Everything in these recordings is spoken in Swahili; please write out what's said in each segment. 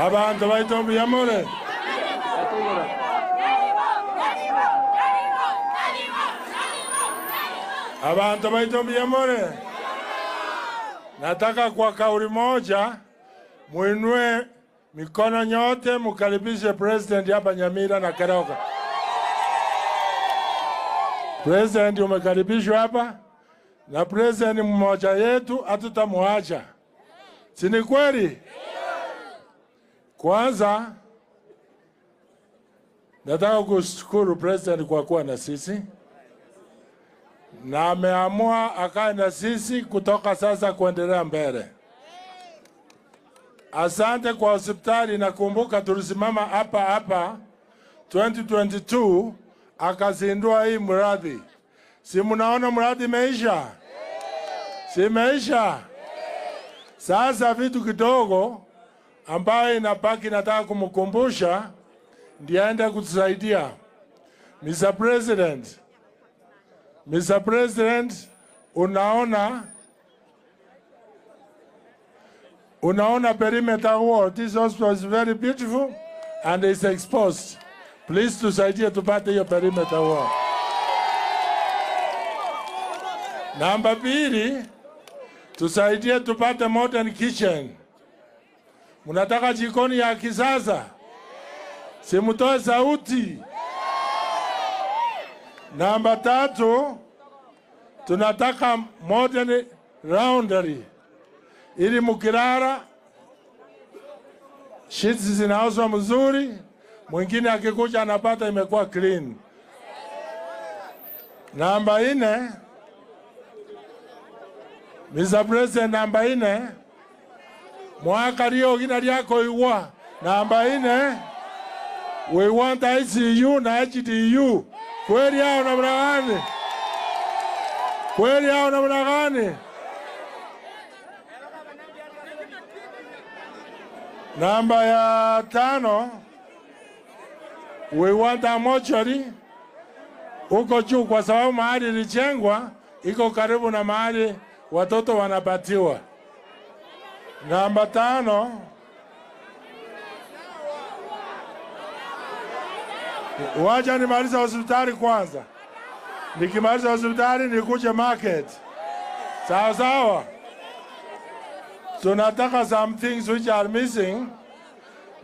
Abantu baitu yamure. Abantu baitu yamure. Nataka kwa kauli moja muinue mikono nyote mukaribishe president hapa Nyamira na Keroka. President umekaribishwa hapa na president mmoja yetu hatutamuacha. Si ni kweli? Kwanza nataka kushukuru president kwa kuwa na sisi, na ameamua akae na sisi kutoka sasa kuendelea mbele. Asante kwa hospitali. Nakumbuka tulisimama hapa hapa 2022 akazindua hii mradi. Si mnaona mradi imeisha? Si imeisha? Sasa vitu kidogo ambayo inabaki nataka kumkumbusha ndiye aende kutusaidia. Mr. President, Mr. President, unaona perimeter wall. This hospital is very beautiful and is exposed. Please tusaidie tupate hiyo perimeter wall. Namba 2, tusaidie tupate modern kitchen. Mnataka jikoni ya kisasa? Simutoe sauti. Namba 3, tunataka modern laundry ili mukilala sheets zinaoshwa mzuri, mwingine akikuja anapata imekuwa clean. Namba 4, Mr. President, namba 4, mwaka rio gina lyako iwa. Namba 4, we want ICU na HDU. Kweli hao namna gani? Kweli hao namna gani? Namba ya 5, we want a mortuary huko juu, kwa sababu mahali ilijengwa iko karibu na mahali watoto wanapatiwa. Namba 5, wacha nimalize hospitali kwanza. Nikimaliza hospitali nikuje market. Sawa sawa. Tunataka some things which are missing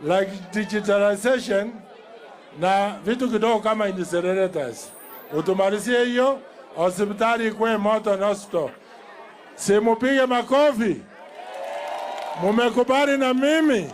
like digitalization na vitu kidogo kama incinerators. Utumalizie hiyo hospitali ikuwe moto na hospital. Simupige makofi. Mumekubali na mimi.